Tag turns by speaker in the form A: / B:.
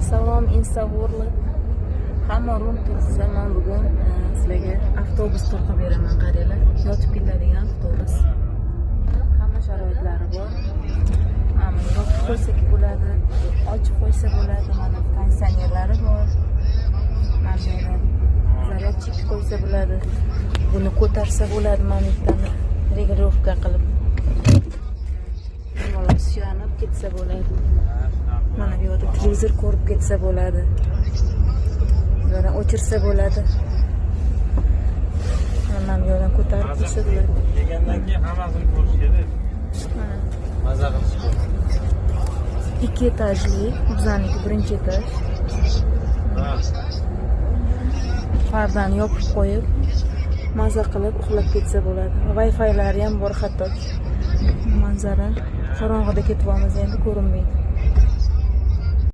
A: Salom, Insta World. Hamma room tour qilsa, man bugun sizlarga avtobus tur qilib beraman. Qaranglar, yotib ketadigan avtobus. Hamma sharoitlari bor. Mana buni yopib qo'ysak bo'ladi, ochib qo'ysa bo'ladi. Mana konditsionerlari bor. Mana bu yerda зарядчик qo'ysa bo'ladi. Buni ko'tarsa bo'ladi, mana bu yerdan регулировка qilib. Bemalol suyanib ketsa bo'ladi. Mana bu yerda televizor ko'rib ketsa bo'ladi. Bu yerdan o'chirsa bo'ladi. Mana bu yerdan ko'tarib qo'ysa bo'ladi.
B: Kelgandan keyin hammasini ko'rish kerak.
A: Mana
B: Maza qilish kerak.
A: Ikki etajli, bizaniki birinchi etaj. Pardani yopib qo'yib, maza qilib uxlab ketsa bo'ladi. Wi-Fi'lari ham bor hattoki. Manzara, qorong'ida ketyapmiz, endi ko'rinmaydi.